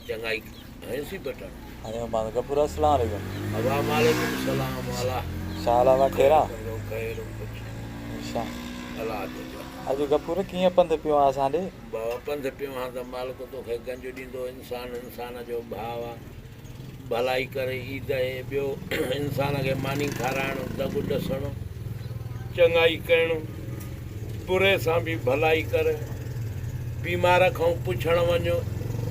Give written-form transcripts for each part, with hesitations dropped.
چڱائي هنيوسين بٽڻ. هنيومانس غفور السلام عليڪم. ابا وعليڪم السلام الله. ڇا حال احوال خير خير آ. ڪندو خير خوش. اڇا. الله جو جا. اڄ غفور ڪيئن پنڌ پيو آن اسان ڏي. بابا پنڌ پيو آن ته مالڪ توکي گنج ڏيندو انسان انسان جو ڀاء آ. ڀلائي ڪر عيد اهي ٻيو انسان کي ماني کارائڻ دڳ ڏسڻ چڱائي ڪرڻ بري سان به ڀلائي ڪر بيمار کان پڇڻ وڃ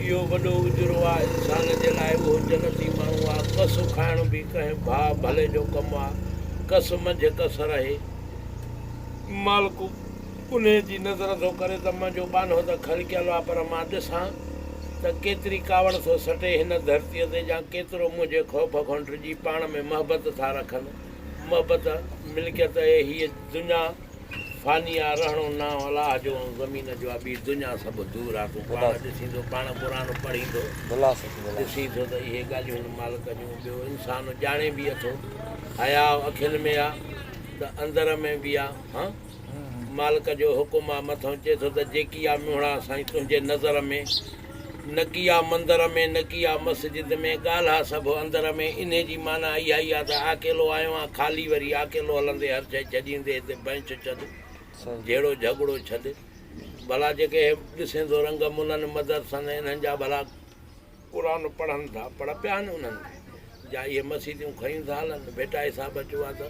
اهو وڏو اجرو آ انسان جي لاء اهو جنتي ماڻهو آ ڪس کائڻ به ڪنهن ڀاء ڀلي جو ڪم آ ڪس منجهه ڪس رهي. مالڪ انهيء جي نظر ٿو ڪري ته منهنجو ٻانهو ته خلقيل آ پر مان ڏسان ته ڪيتري ڪاوڙ ٿو سٽي هن ڌرتيء تي جا ڪيترو منهنجي خوف کان ڊڄي پاڻ ۾ محبت ٿا رکن. محبت ملڪيت اهي هيء دنيا فاني آ رهڻو نانء الله جو ۽ زمين جو آ ٻي دنيا سڀ دور آ تون پاڻ ڏسين ٿو پاڻ قرآن پڙهين ٿو ڏسين ٿو ته اهي ڳالهيون هن مالڪ جون ٻيو انسان ڄاڻي به اٿو حياء اکين ۾ آ ته اندر ۾ به آ هان مالڪ جو حڪم آ مٿئون چئي ٿو ته جيڪي آ مهڻا سائين تنهنجي نظر ۾ نڪي آ مندر ۾ نڪي آ مسجد ۾ ڳالهه آ سڀ اندر ۾ انهي جي معنيٰ اها ئي آ ته آڪيلو آيو آن خالي وري آڪيلو هلندي هر شيء ڇڏيندي هتي بئنچ ڇڏ جهيڙو جهڳڙو ڇڏ ڀلا جيڪي هي ڏسين ٿو رنگ ملن مدرسن انهن جا ڀلا قرآن پڙهن ٿا، پڙهه پيا آهن انهن کي، جا اهي مسيتيون کنيون ٿا هلن، ڀيٽائي صاحب چيو آهي ته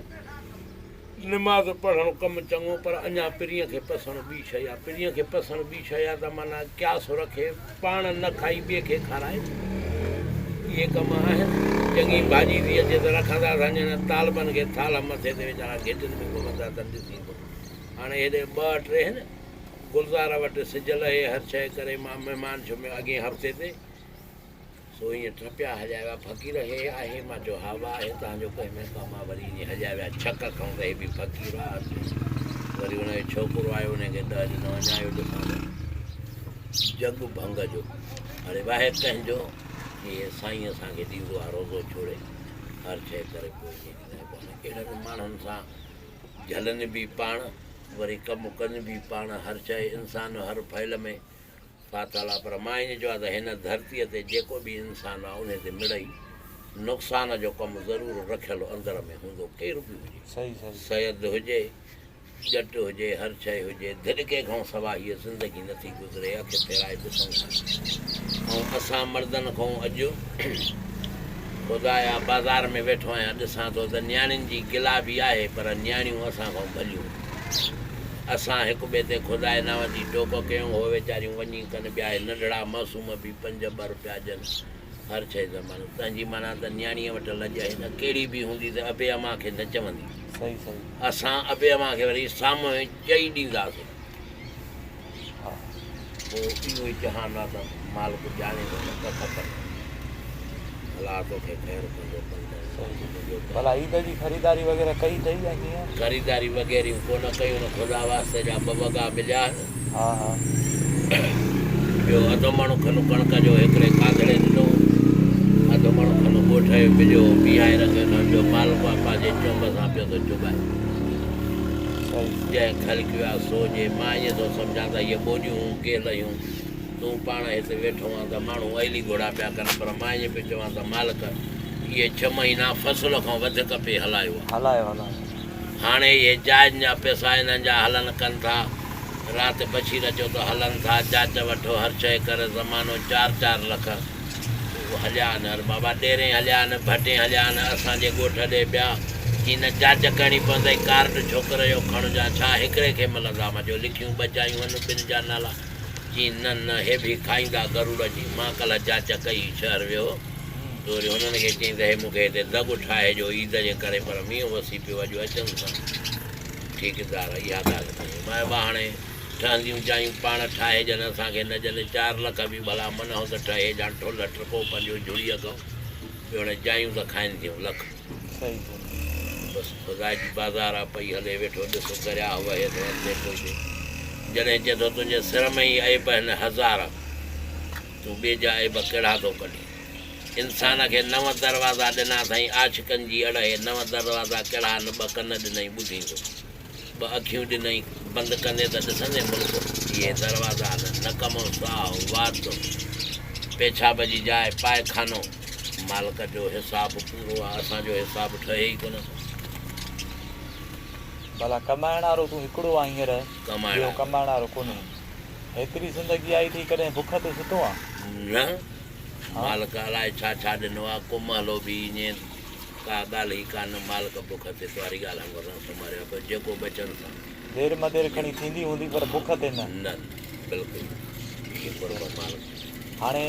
نماز پڙهڻ ڪم چڱو پر اڃا پرينء کي پسڻ ٻي شيء آهي، پرينء کي پسڻ ٻي شيء آهي ته معنيٰ قياس رکي پاڻ نه کائي ٻئي کي کارائي، اهي ڪم آهن، چڱي ڀاڄي ٿي اچي ته رکندا ٿا ڄڻ طالبن کي ٿالهه مٿي تي ويچارا گهٽين ۾ گهمندا اٿن ڏسين ٿو هاڻي هيڏي ٻه ٽي هن. گلزار وٽ سج لهي هر شيء ڪري مان مهمان ٿيم اڳئين هفتي تي سو ائين ٽپيا هليا ويا فقير هي آهي مان چيو ها وا آهي تان جو ڪنهن ۾ ڪم آ وري ائين هليا ويا ڇڪ کائون ته هي به فقير آ وري ان جو ڇوڪرو آيو ان کي ڏهه ڏنو اڃا آيو ڏسان ته جڳ ڀنگ جو اڙي واهي ڪنهن جو هي سائين اسان کي ڏيندو آ روزو ڇوڙي هر شيء ڪري پوء ائين ڏيندا آهيون اهڙن ماڻهن سان جهلن به پاڻ وري ڪم ڪن به پاڻ هر شيء انسان هر فعل ۾ ڦاٿل آ پر مان ائين چوان ته هن ڌرتيء تي جيڪو به انسان آ انهي تي مڙئي نقصان جو ڪم ضرور رکيل اندر ۾ هوندو ڪير به هجي سيد هجي ڄٽ هجي هر شيء هجي ڌڏڪي کان سوا هيء زندگي نٿي گذري اک ڦيرائي ڏسون ٿا ۽ اسان مردن کان اڄ خدايا بازار ۾ ويٺو آهيان ڏسان ٿو ته نياڻين جي گلا به آهي پر نياڻيون اسان کان ڀليون. اسان هڪ ٻئي تي خدائي نانء جي ٽوڪ ڪيون هو ويچاريون وڃي ڪن ٻيا هي ننڍڙا معصوم به پنج ٻه رپيا ڏين هر شيء زمانو تنهن جي معنيٰ ته نياڻيء وٽ لڄ آهي نه ڪهڙي به هوندي ته ابي امان کي نه چوندي اسان ابي امان کي وري سامهون چئي ڏينداسين. پوء اهو ئي جهان آ ته مالڪ ڄاڻي ٿو ته ڪک پن الله توکي خير ڪندو پنڌ منهنجو ڪم. ڀلا عيد جي خريداري وغيره ڪئي اٿئي يا ڪيئن؟ خريداري وغيريون ڪونه ڪيون نه خدا واسطي جا ٻه وڳا مليا آهن. ها ها. ٻيو اڌ مڻ کن ڪڻڪ جو هڪڙي ڪانڌڙي ڏنو. اڌ مڻ کن ڳوٺ جو مليو هو بيهائي رکيو اٿم جو مالڪ آ پنهنجي چونب سان پيو ٿو چٻائي. جنهن خلقيو آ سو جي مان ائين ٿو سمجهان ته اهي ٻوڏيون هون ڪي لهيون. تون پاڻ هت ويٺو آن ته ماڻهو اهلي گهوڙا پيا ڪن پر مان ائين پيو چوان ته مالڪ اهي ڇهه مهينا فصل کان وڌيڪ پئي هلايو آ. هلايو هلايو. هاڻي اهي جاين جا پئسا انهن جا هلن ڪن ٿا. رات بشير چيو ته هلن ٿا جاچ وٺو هر شيء ڪر زمانو چار چار لک هليا آهن هر بابا ڏيرين هليا آهن ڀٽين هليا آهن اسان جي ڳوٺ ڏي ٻيا چي نه جاچ ڪرڻي پوندئي ڪارڊ ڇوڪري جو کڻ جا ڇا هڪڙي کي ملندا مان چيو لکيون ٻه جايون آهن ٻن جا نالا چي نه نه هي به کائيندا گروڙ جي مان ڪلهه جاچ ڪئي شهر ويو ته وري هنن کي چيائين ته هي مون کي هتي دڳ ٺاهي ڏيو عيد جي ڪري پر مينهن وسي پيو اڄ اچن ٿا ٺيڪيدار اها ڳالهه ڪئي مان چيو هاڻي ٺهنديون جايون پاڻ ٺاهي ڏين اسان کي نه ڏين چار لک به ڀلا منهو ته ٺهي جان ٺلهه ٽڪو پنجو جڙيء کان ٻيو هاڻي جايون ته کائن ٿيون لک. بس خدا جي بازار آ پئي هلي ويٺو ڏس درياهه وهي ٿو اڳتي پوئتي جڏهن چئي ٿو تنهنجي سر ۾ ئي عيب آهن هزار تون ٻئي جا عيب ڪهڙا ٿو ڪڍين. انسان کي نو دروازا ڏنا اٿائين عاشقن جي اڙ اهي نو دروازا ڪهڙا آهن ٻه ڪن ڏنائين ٻڌين ٿو ٻه اکيون ڏنائين بند ڪندين ته ڏسندين ملڪ اهي دروازا آهن نڪ مان ساهه وات. پيشاب جي جاء، پائخانو، مالڪ جو حساب پورو آ، اسان جو حساب ٺهي ئي ڪونه ٿو. ڀلا ڪمائڻ وارو تون هڪڙو آهين هينئر، ڪمائڻ ٻيو وارو. ڪمائڻ وارو ڪونهي. هيتري زندگي آئي اٿئي ڪڏهن بک تي ستو آن؟ نه، ها. مالڪ الائي ڇا ڇا ڏنو آ، ڪو مهلو به ائين ڪا ڳالهه ئي ڪانه، مالڪ بک تي تواري ڳالهه وانگر نه سمهاريو آ، پر جيڪو ٻچن سان. دير مدير کڻي ٿيندي هوندي پر بک تي نه. نه نه بلڪل اهي قرب مالڪ جو. هاڻي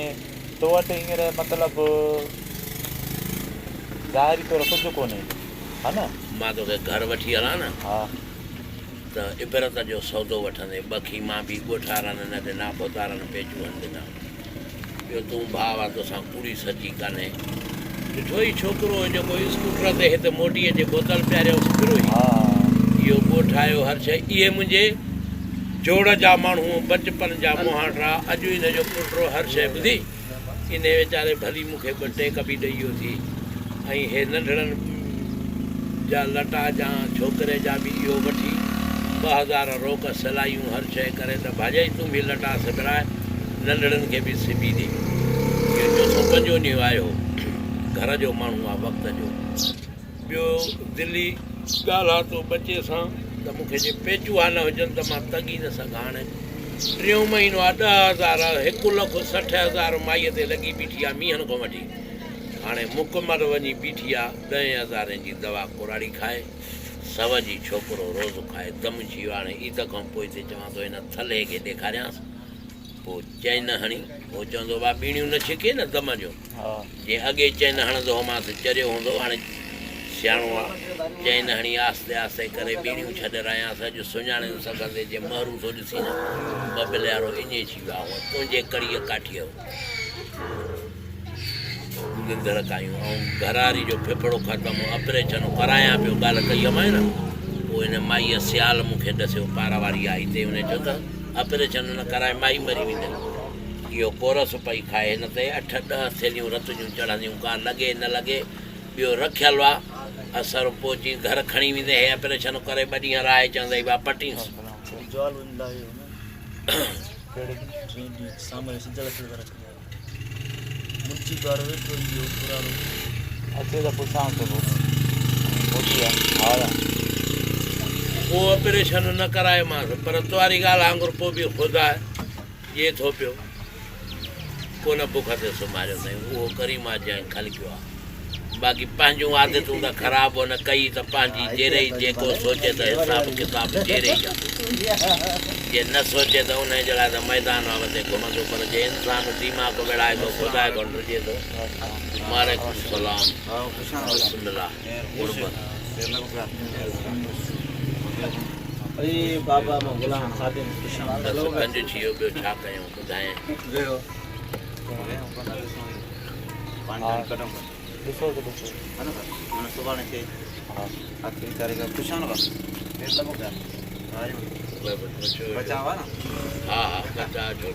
تو وٽ هينئر مطلب ظاهري طور ڪجهه ڪونهي ها نه؟ مان توکي گهر وٺي هلان نه ها. ته عبرت جو سودو وٺندين. ٻه خيما به ڳوٺارن نه ڏنا، ڀوتارن پيچوهن ڏنا. ٻيو تون ڀاء آ توسان ڪوڙي سچي ڪانهي. ڏٺو هي ڇوڪرو هو جيڪو اسڪوٽر تي هت موٽيء جي بوتل پياريائونس ڦروئي. اهو ڳوٺ آيو هر شيء اهي منهنجي جوڙ جا ماڻهو بچپن جا مهانڊا اڄ ان جو پٽڙو هر شيء ٻڌي انهي ويچاري ڀلي مون کي ٻه ٽيڪ به ڏئي ويو ٿي ۽ هي ننڍڙن جا لٽا جا ڇوڪري جا به اهو وٺي 2000 روڪ سلايون هر شيء ڪري ته ڀاڄائي تون به لٽا سبراء ننڍڙن کي به سبي ڏي. اهو چوٿون پنجون ڏينهن آيو هو. گهر جو ماڻهو آ وقت جو. ٻيو دلي ڳالهان ٿو ٻچي سان ته مون کي جي پيچوها نه هجن ته مان تڳي نه سگهان. هاڻي ٽيون مهينو آ 10,000 هڪ لک 60 هزار مائيء تي لڳي بيٺي آ مينهن کان وٺي. هاڻي مڪمل وڃي بيٺي آ ڏهين هزارين جي دوا ڪراڙي کائي. سو جي ڇوڪرو روز کائي دم ٿي ويو. هاڻي عيد کان پوء تي چوان ٿو هن ٿلهي کي ڏيکاريانس. پوء چين هڻي، هو چوندو وا ٻيڻيون نه ڇڪي نه دم جو. جيئن اڳي چين هڻندو هومانس چريو هوندو هو، هاڻي سياڻو آ. چين هڻي آهستي آهستي ڪري ٻيڻيون ڇڏرايانس. اڄ سڃاڻي نه سگهندي جي مهرون ٿو ڏسين نه، ببليارو اڃي ٿي ويو آ. هونء تنهنجي ڪڙيء ڪاٺيء جو ننڌڻڪايون ۽ گهراري جو ڦڦڙو ختم هو، اپريشن ڪرايان پيو، ڳالهه ڪئي هئمانء نه، پوء هن مائيء سيال مون کي ڏسيو، پار واري آئي تي هن چيو ته اپريشن نه ڪرائي مائي مري ويندين. اهو ڪورس پئي کائي، هن تي اٺ ڏهه ٿيلهيون رت جون چڙهنديون، ڪا لڳي نه لڳي، ٻيو رکيل آ، اثر پوء چين گهر کڻي ويندين، هي اپريشن ڪري ٻه ڏينهن راهي چوندئي وا پٽينس. اچي ته پڇان ٿو پوء موٽي آ ها يا. پوء آپريشن نه ڪرايومانس پر تواري ڳالهه آنگر پوء به خدا ڏئي ٿو پيو ڪونه بک تي سمهاريو اٿائين اهو ڪريم آ جنهن خلقيو آ باقي پنهنجون عادتون ته خراب هن ڪئي ته پنهنجي جيري ئي جيڪو سوچي ته حساب ڪتاب جيري ئي آ جي نه سوچي ته انهي جي لاء ته ميدان آ وتي گهمندو پر جي انسان ديماغ وڙهائي ٿو خدا کان ڊڄي ٿو. وعليڪم السلام بسم الله قرب. بس گنج ٿي ويو ٻيو ڇا ڪيون ٻڌائين. ها ها بچاء ڇو نه.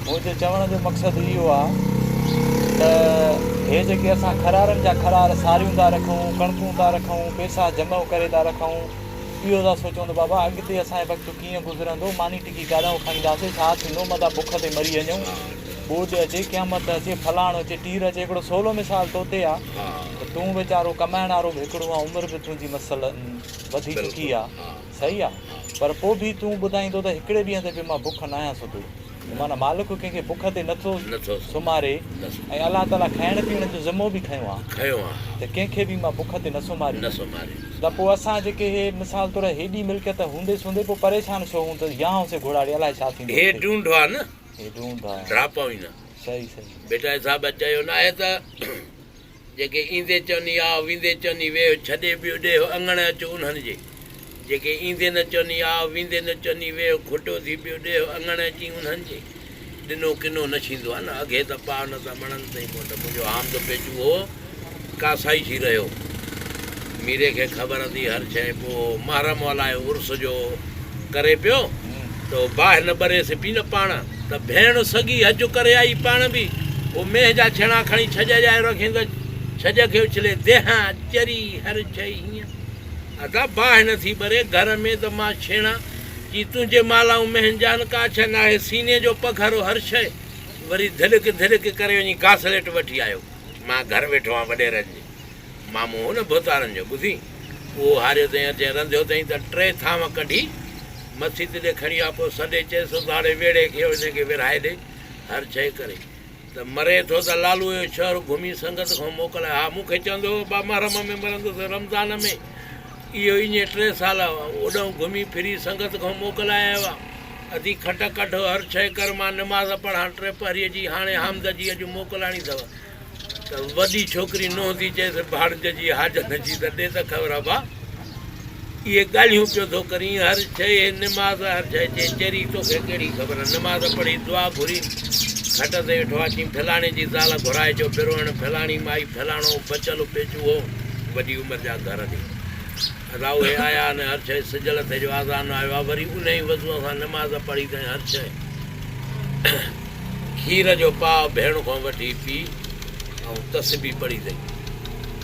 منهنجي چوڻ جو مقصد اهو آ ته هي جيڪي اسان خرارن جا خرار ساريون ٿا رکون، ڪڻڪون ٿا رکون، پئسا جمع ڪري ٿا رکون، اهو ٿا سوچون ته بابا اڳتي اسان جو وقت ڪيئن گذرندو، ماني ٽڪي ڪاڏانهن کائينداسين، ڇا ٿيندو، متان بک تي مري وڃون، ٻوڏ اچي، قيامت اچي، فلاڻو اچي، ٽير اچي، هڪڙو سولو مثال توتي آ ته تون ويچارو ڪمائڻ وارو به هڪڙو آن، عمر به تنهنجي مثلاً وڌي چڪي آ. صحيح آ پر پو به تون ٻڌائيندو ته هڪڙي ڏينهن تي به مان بک ناهيان ستو معنيٰ مالڪ ڪنهن کي بک تي نٿو سمهاري ۽ الله تعاليٰ کائڻ پيئڻ جو ذمو به کنيو آ ته ڪنهن کي به مان بک تي نه سمهاريندس ته پو اسان جيڪي هي مثال طور هيڏي ملڪيت هوندي سوندي پو پريشان ڇو هون ته يهان سي گهوڙاڙي الائي ڇا ٿيندو هي ڊونڍ آ نه هي ڊونڍ آ ڊراپائو ئي نه صحيح صحيح ڀٽائي صاحب چيو ناهي ته جيڪي ايندي چون ئي آء، ويندي چون ئي ويهه، ڇڏي ٻيو ڏيهه، اڱڻ اچ انهن جي. جيڪي ايندي نه چون ئي آء، ويندي نه چون ئي ويهه، کٽو ٿي ٻيو ڏيهه، اڱڻ اچين انهن جي. ڏنو ڪنو نه ڇيندو آ نه، اگهي ته پاء نه ته مڻن تائين موٽ. منهنجو حامد پيچو هو، ڪاسائي ٿي رهيو. ميري کي خبر ٿي هر شيء، پوء محرم الائي عرس جو ڪري پيو. ته باهه نه ٻريس پي نه پاڻ، ته ڀيڻ سڳي حج ڪري آئي پاڻ به، هو مينهن جا ڇيڻا کڻي ڇڄ ڄائي رکين ته ڇڄ کي اڇلي ديهان چري هر شيء هيئن. ادا باهه نه ٿي ٻري گهر ۾ ته مان ڇيڻا چي تنهنجي مالائون مهن جان ڪا شيء ناهي، سيني جو پگهر هر شيء. وري ڌلڪ ڌلڪ ڪري وڃي گاسليٽ وٺي آيو. مان گهر ويٺو آهيان وڏيرن جي. مامو هو نه ڀوتارن جو، ٻڌي؟ اهو هاريو اٿئين اچي رنڌيو اٿئين ته ٽي ٿانو ڪڍي مسيت ڏي کڻي آ. پوء سڏي چيس ته هاڻي ويڙهي کي ان کي ورهائي ڏي هر شيء ڪري. ته مري ٿو ته لالوء جو شهر گهمي سنگت کان موڪلائي. ها مون کي چوندو هو با محرم ۾ مرندس رمضان ۾. اهو اڃي ٽي سال اوڏانهن گهمي ڦري سنگت کان موڪلائي آيو آ. اڌي کٽ ڪڍ هر شيء ڪر مان نماز پڙهان ٽي پهريء جي هاڻي حامد جي اڄ موڪلاڻي اٿو. ته وڏي ڇوڪري نونهن ٿي چيس ڀاڻج جي حاجن جي ته ڏي ته خبر ابا اهي ڳالهيون پيو ٿو ڪرين هر شيء نماز هر شيء چي چري توکي ڪهڙي خبر نماز پڙهي دعا گهري کٽ تي ويٺو آ چين فلاڻي جي زال گهرائي چيو پروڻ فلاڻي مائي فلاڻو بچل پيچوهو وڏي عمر جا گهر ڏي ادا اهي آيا ۽ هر شيء سجل ٿئي جو آذان آيو آ وري انهي وضوء سان نماز پڙهي ته هر شيء کير جو پاء ڀيڻ کان وٺي پي ۽ تسبيح پڙهي اٿئي.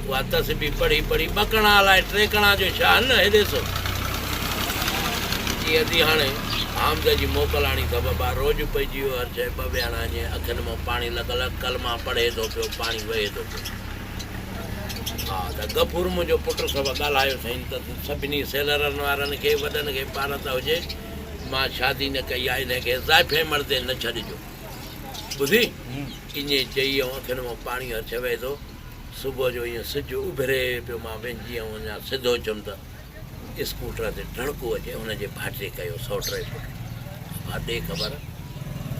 اها تسبيح پڙهي پڙهي ٻه ڪڻا الائي ٽي ڪڻا جو شاهه نه هيڏي سو. چي ادي هاڻي حامد جي موڪل آڻي ٿو بابا روڄ پئجي ويو هر شيء ٻه ويهاڻا جنهن اکين مان پاڻي لڳل ڪلما پڙهي ٿو پيو پاڻي وهي ٿو پيو. ها ته غفور منهنجو پٽ سڀ ڳالهايو اٿئين ته سڀني سيلرن وارن کي وڏن کي پارت هجي. مان شادي نه ڪئي آهي، انهيء کي زائفين مڙدي نه ڇڏجو. ٻڌي؟ ائين چئي ۽ اکين مان پاڻي هرڇ وهي ٿو. صبح جو ائين سج اڀري پيو، مان وهنجي ۽ اڃا سڌو چيم ته اسڪوٽر تي ٽڻڪو اچي، هن جي ڀائٽي ڪيو سئوٽ جي پٽ. ابا ڏي خبر،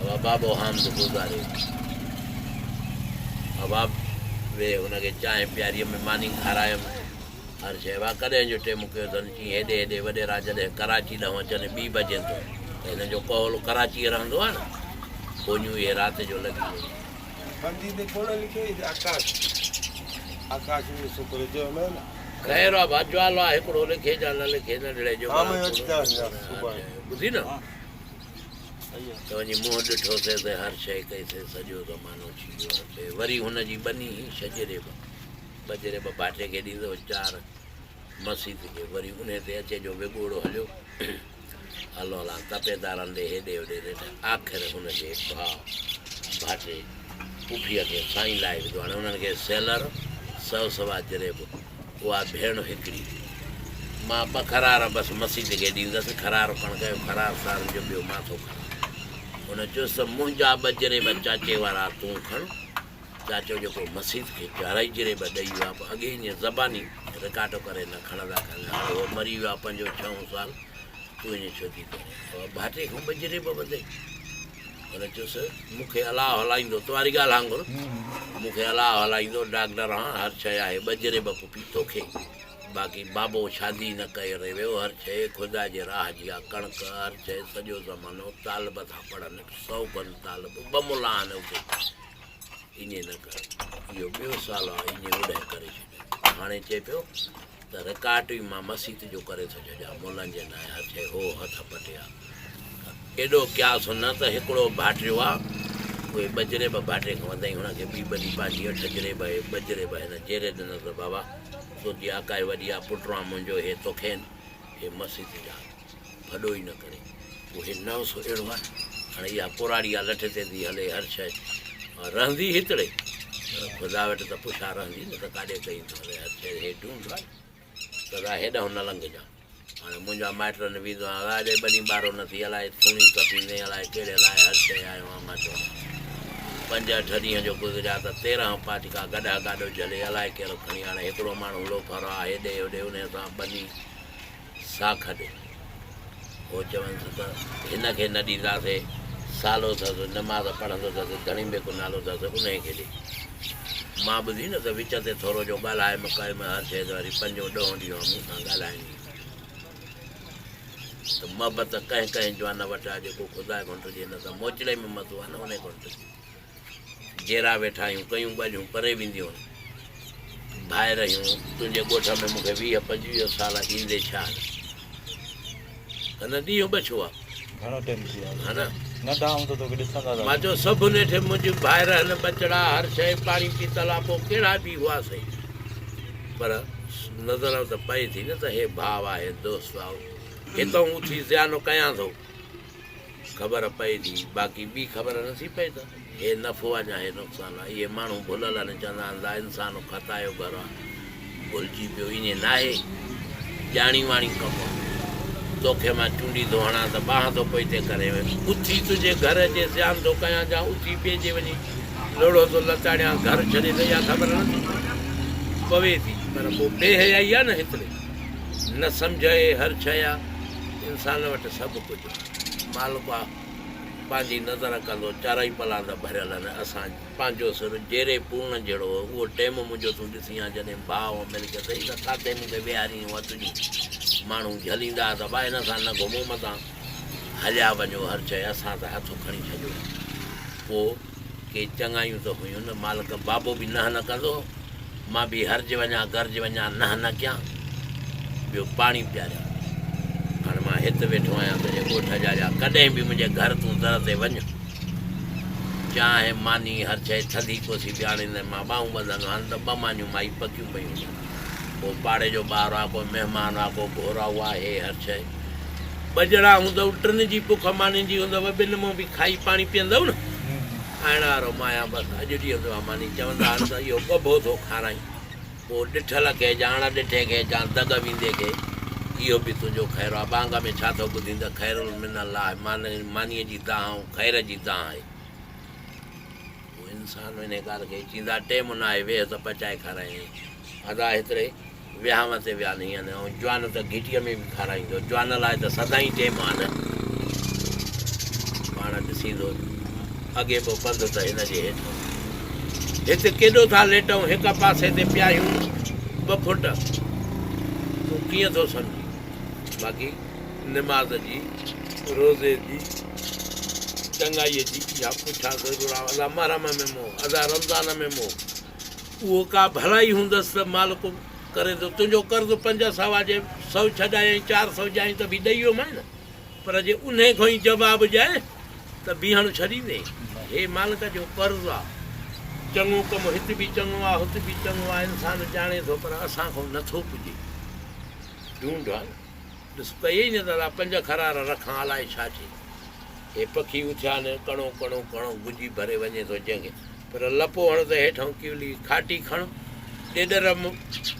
ابا بابو حامد گذاري ويو. ابا ويهه هن کي چانهه پياريم، ماني کارايم. هر شيء وا ڪڏهن جو ٽيم ڪيو اٿن چي هيڏي هيڏي وڏيرا جڏهن ڪراچي ڏانهن اچن ٻي بجين ٿو ته هنن جو ڪهول ڪراچيء رهندو آهي نه فونيون اهي رات جو لڳي ويون. بندي تي ڪونه لکيو هي آڪاش آڪاش جو ڇوڪرو چيو نه نه. خير آ ڀا جوالو آ هڪڙو لکي جا نه لکي ننڍڙي جو ٻڌي نه ته وڃي منهن ڏٺو سي ته هر شيء ڪئي سي سڄو زمانو ڇي ويو هر شيء وري هن جي ٻني هي شجري به ٻه جريب ڀاٽي کي ڏيندو، چار مسيت کي، وري انهي تي اچي جو وڳوڙو هليو. هلو هلان تپيدارن ڏي هيڏي هوڏي نيٺ آخر هن جي ڀاء ڀاٽي پڦيء کي سائين لائي وڌو. هاڻي انهن کي سيلر سئو سوا جريب، اها ڀيڻ هڪڙي. مان ٻه خرار بس مسيت کي ڏيندس، خرار ڪڻڪ جو خرار سارن جو ٻيو مان ٿو کڻان. هن چيس ته منهنجا ٻه جريب چاچي وارا تون کڻ. چاچو جيڪو مسيت کي چارئي جريب ڏئي ويو آ، پوء اڳي ائين زباني رڪاٽو ڪري نه کڻندا ڪن، هاڻي هو مري ويو آ پنجون ڇهون سال، تون ائين ڇو ٿي ڪرين؟ بابا ڀاٽي کان ٻه جريب وڌئي. هن چيس، مون کي الله هلائيندو، تو واري ڳالهه آنگر، مون کي الله هلائيندو، ڊاڪٽر هان، هر شيء آهي، ٻه جريب پڦي توکي، باقي بابو شادي نه ڪري ويو، هر شيء خدا جي راهه جي آ، ڪڻڪ، هر شيء، سڄو زمانو طالب ٿا پڙهن، سئو کن طالب، ٻه ملا آهن اتي. ائين نه ڪر، اهو ٻيو سال آ، ائين اوڏهه ڪري ڇڏيو. هاڻي چئي پيو ته رڪارڊ ئي مان مسيت جو ڪري ٿو ڇڏيان، ملن جي نانء هر شيء هو هٿ پٽيا. ايڏو قياس نه ته هڪڙو ڀاٽريو آ، اهي ٻه جريب ڀاٽري کان وڌائين، هن کي ٻي ٻني پنهنجي اٺ جريب اهي ٻه جريب هن جيري ڏنس ته بابا تنهنجي آڪائي وڏي آ، پٽ آ منهنجو، هي توکي آهن، هي مسيت جا. ڦڏو ئي نه ڪري. پوء هي نئون سو اهڙو آهي. هاڻي اها ڪراڙي آ لٺ تي ٿي هلي هر شيء رهندي هتڙي پر خدا وٽ ته پڇا رهندي نه ته ڪاڏي ڪئي ٿو هلي هر شيء هي ڍونڍ آهي سدا هيڏانهن نه لنگهجان. هاڻي منهنجا مائٽ نه ويندو آهيان الاء ڏي ٻني ٻارو نه ٿي الاء ٿوڻي ڪپيندين الاء ڪهڙي لاء هر شيء آيو آهيان مان چوان پنج اٺ ڏينهن جو گذريا ته 13 پاٽڪا گڏهه گاڏو جهلي الاء ڪير کڻي هاڻي هڪڙو ماڻهو لوفر آ هيڏي هوڏي انهي سان ٻني ساک ڏي. هو چونس ته هن کي نه ڏينداسي، سالو اٿس، نماز پڙهندو اٿس، ڌڻي بيڪو نالو اٿس، انهيء کي ڏي. مان ٻڌي نه ته وچ تي ٿورو جو ڳالهايم ڪيم هر شيء ته وري پنجون ڏهون ڏينهن مون سان ڳالهائين ئي نه. ته محبت ڪنهن ڪنهن جوان وٽ آهي جيڪو خدا کان ڊڄي نه ته موچڙي ۾ مزو آهي نه انهيء کان ڊڄي. جيرا ويٺا آهيون، ڪيون ڳالهيون پري وينديون آهن. ڀائر آهيون، تنهنجي ڳوٺ ۾ مون کي 20 25 سال ايندي ڇا آهن. ڪن ڏينهن ٻه ڇو آ. گهڻو ٽيم ٿي ويو آهي. ها نه. ننڍا هوندا توکي ڏسندا ٿا. مان چيو سڀ نيٺ منهنجي ڀائر آهن، ٻچڙا، هر شيء، پاڻي پيتل آ، پوء ڪهڙا به هئاسين. پر نظر ته پئي ٿي نه ته هي ڀاء آهي، دوست آ. هتئون اٿي زيان ڪيان ٿو. خبر پئي ٿي، باقي ٻي خبر نه ٿي پئي ته هي نفعو آ يا هي نقصان آ. اهي ماڻهو ڀلل آهن، چوندا آهن ته انسان خطا جو گهر آ، ڀلجي پيو. ائين ناهي، ڄاڻي واڻي ڪم آ. توکي مان چونڊي ٿو هڻان ته ٻانهن ٿو پوئتي ڪرين. اٿي تنهنجي گهر اچي زيان ٿو ڪيان جا اٿي ٻئي جي وڃي لوڙهو ٿو لتاڙيان، گهر ڇڏي ته اها خبر نه ٿي پوي ٿي. پر پوء بي حيائي آ نه هيتري. نه سمجهه اهي هر شيء آ. انسان وٽ سڀ ڪجهه آ. مالڪ آ پنهنجي نظر ڪندو. چارئي پلاند ڀريل آهن. اسان پنهنجو سر جيري پورڻ جهڙو هو. اهو ٽيم منهنجو تون ڏسين ها جڏهن ڀاء ۽ ملڪيت هئي ته ڪاٿي مون کي ويهارين هئا تنهنجي ماڻهو جهليندا ها ته ڀاء هن سان نه گهمو متان هليا وڃو هر شيء اسان ته هٿ کڻي ڇڏيو آ. پوء ڪي چڱايون ته هيون نه. مالڪ بابو به نهه نه ڪندو هو. مان به هرج وڃان گرج وڃان نهه نه ڪيان. ٻيو پاڻي پياريان. هاڻ مان هت ويٺو آهيان تنهنجي ڳوٺ جا جا ڪڏهن به منهنجي گهر تون در تي وڃ. چانهه، ماني، هر شيء ٿڌي ڪوسي به آڻيندين. مان ٻانهون ٻڌندو هان ته ٻه مانيون مائي پڪيون پيون هجن. ڪو پاڙي جو ٻار آ، ڪو مهمان آ، ڪو گهورائو آ، هي هر شيء. ٻه ڄڻا هوندؤ، ٽن جي بک ماني جي هوندؤ، ٻن مون به کائي پاڻي پيئندؤ نه. کائڻ وارو مان آهيان، بس اڄ ڏينهن ٿيو آ ماني. چوندا آهن ته اهو ڳڀو ٿو کارائين. پوء ڏٺل کي يا اڻ ڏٺي کي يا دڳ ويندي کي، اهو به تنهنجو خير آ. ٻانگ ۾ ڇا ٿو ٻڌين ته خير من الله، مانيء جي دانهن ۽ خير جي دانهن آهي. پوء انسان انهيء ڳالهه کي چيندا، ٽيم ناهي، ويهه ته پچائي کارايائين. ادا هيتري وهانء تي ويا نهين ۽ جوان ته گهٽيء ۾ به کارائيندو. جوان لاء ته سدائين ٽيم آ نه. پاڻ ڏسيندو اڳي به پنڌ ته هن جي هيٺان. هت ڪيڏو ٿا ليٽون، هڪ پاسي تي پيا آهيون ٻه فٽ. تون ڪيئن ٿو سمجهين؟ باقي نماز جي، روزي جي، چڱائيء جي اها پڇا ضرور آ. ادا محرم ۾ مئو، ادا رمضان ۾ مئو. اهو ڪا ڀلائي هوندس ته مالڪ ڪري ٿو. تنهنجو قرض پنج سوا جي سئو ڇڏايائين، چار سئو ڏيائين ته به ڏئي ويومانء نه. پر جي انهيء کان ئي جواب ڏيانء ته بيهڻ ڇڏيندين. هي مالڪ جو قرض آ. چڱو ڪم هت به چڱو آ، هت به چڱو آ، انسان ڄاڻي ٿو پر اسان کان نه ٿو پڄي. ڍونڍ آ نه. ڏس پئي ئي نه ته ادا پنج خرار رکان الائي ڇا ٿئي. هي پکي اٿيا نه ڪڻو ڪڻو ڪڻو گجي ڀري وڃي ٿو جنهن کي پر لپو هڻ ته هيٺئون ڪيولي کاٽي کڻ ڏيڏر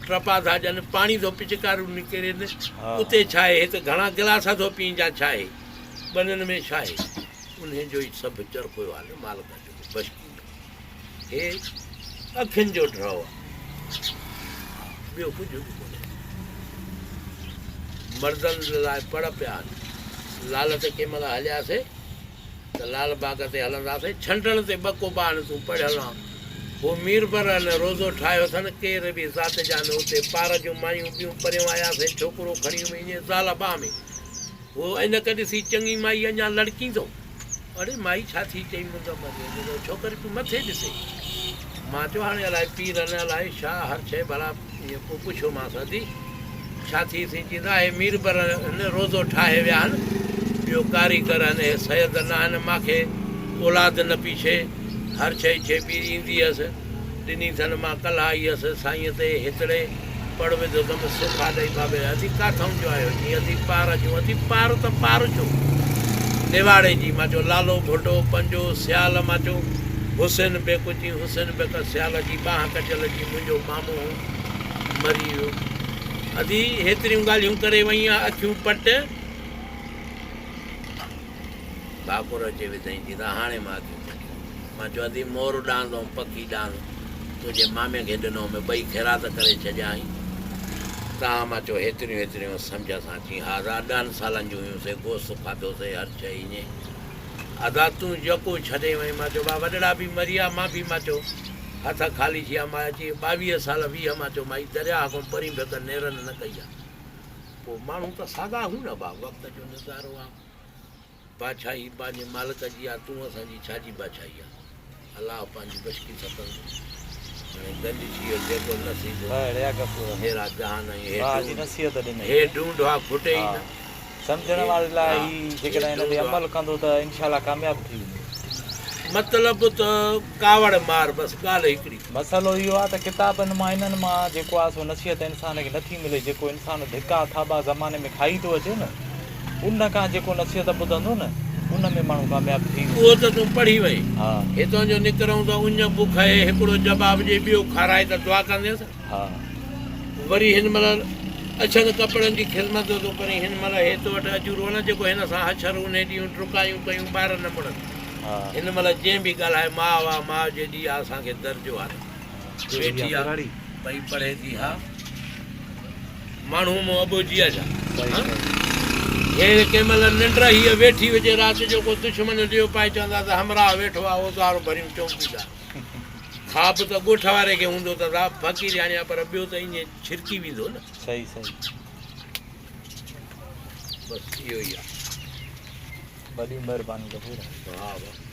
ٽپا ٿا ڏين پاڻي ٿو پچڪاريون نڪرين اتي ڇا آهي هت گهڻا گلاس ٿو پين جا ڇا آهي ٻنين ۾ ڇا آهي انهي جو ئي سڀ چرخو آهي نه مالڪ جو بشڪي ۾ هي اکين جو ڊرو آ، ٻيو ڪجهه به ڪونهي. مردن لاء پڙ پيا آهن. لال تي ڪنهن مهل هلياسي ته لال باغ تي هلنداسي. ڇنڊڻ تي ٻه ڪوبا آهن، تون پڙهيل آن. هو ميربر آهن، روزو ٺاهيو اٿن، ڪير به ذات جا نه. اتي پار جون مايون ٻيون پريون آياسي، ڇوڪرو کڻي وڃي زال ٻانهه ۾. هو عينڪ ڏسي چڱي مائي اڃا لڙڪيندو. اڙي مائي ڇا ٿي چئي منڌ مري وڃي ٿو ڇوڪري پيو مٿي ڏسي. مان چيو هاڻي الائي پير نه الائي شاهه هر شيء ڀلا ائين پوء پڇيومانس ادي ڇا ٿي سين چيندا اهي ميربر هن روزو ٺاهي ويا آهن ٻيو ڪاريگر آهن اهي سيد نه آهن مان کي اولاد نه پي ڇي هر شيء ڇي پي ايندي هيس ڏني ٿن مان ڪلهه آئي هيس سائينء تي هتڙي پڙ وڌو اٿم سکا ڏئي بابي ادي ڪاٿئون جو آيو چيائين ادي پار جون ادي پار ته پار ڇو نواڙي جي مان چيو لالو ڀٽو پنجو سيال مان چيو حسين بيڪ چيائين حسين بيڪ سيال جي ٻانهن ڪٽيل جي منهنجو مامو هو مري ويو ادي هيتريون ڳالهيون ڪري وئين آ اکيون پٽ ڀاڪر اچي وڌائين چي ته هاڻي مان اکيون پٽيون. مان چيو ادي مور ڏاند ۽ پکي ڏاند تنهنجي مامي کي ڏنو هوم ٻئي خيرات ڪري ڇڏيا آهين. تان مان چيو هيتريون هيتريون سمجهه سان چين ها ادا ڏهن سالن جون هيون سي گوشت کاڌو سي هر شيء ائين. ادا تون يڪو ڇڏي وئين مان چيو با وڏڙا به مري ويا مان به مان چيو هٿ خالي ٿي ويا مان اچي 22 سال 20 مان چيو مائي درياهه کان پرين ڀڪ نيرن نه ڪئي آ. پوء ماڻهو ته سادا هون نه با وقت جو نظارو آ. بادشاهي پنهنجي مالڪ جي آ، تون اسان جي ڇا جي بادشاهي آ؟ الله پنهنجي بشڪي سان ڪندو. هاڻي گنج ٿي ويو جيڪو نصيب هيرا جهان ۽ هي ڍونڍ، هي ڍونڍ آ کٽي ئي نه. سمجهڻ واري لاء هي جيڪڏهن هن تي عمل ڪندو ته انشاء الله ڪامياب ٿي ويندو. مطلب ته ڪاوڙ مار بس ڳالهه هڪڙي. مسئلو اهو آ ته ڪتابن مان انهن مان جيڪو آ سو نصيحت انسان کي نٿي ملي جيڪو انسان ڌڪا ٿاٻا زماني ۾ کائي ٿو اچي نه. ان کان جيڪو نصيحت ٻڌندو نه ان ۾ ماڻهو ڪامياب ٿي ويندو. اهو ته تون پڙهي وئين. ها. هتان جو نڪرئون ته اڃ بک اهي هڪڙو جواب ڏي ٻيو کارائي ته دعا ڪنديس. ها. وري هن مهل اڇن ڪپڙن جي خدمت ٿو ڪرين هن مهل هي تو وٽ اجورو نه جيڪو هن سان حشر انهي ڏينهن ڊڪايون ڪيون ٻار نه مڙن. ها. هن مهل جنهن به ڳالهائي ماء آ ماء جيڏي آ اسان کي درجو آ نه. ويٺي آ پئي پڙهي ٿي ها. ماڻهو مون اٻوجهي آ ڇا؟ هير ڪنهن مهل ننڊ هيء ويٺي هجي رات جو ڪو دشمن ڏيئو پائي چوندا ته همراهه ويٺو آ اوزار ڀريون چونڪيدار. خواب ته ڳوٺ واري کي هوندو ته دا فقيرياڻي آ پر ٻيو ته ائين ڇرڪي ويندو نه. صحيح صحيح. بس اهو ئي آ. وڏيون مهربانيون غفور. ها ها.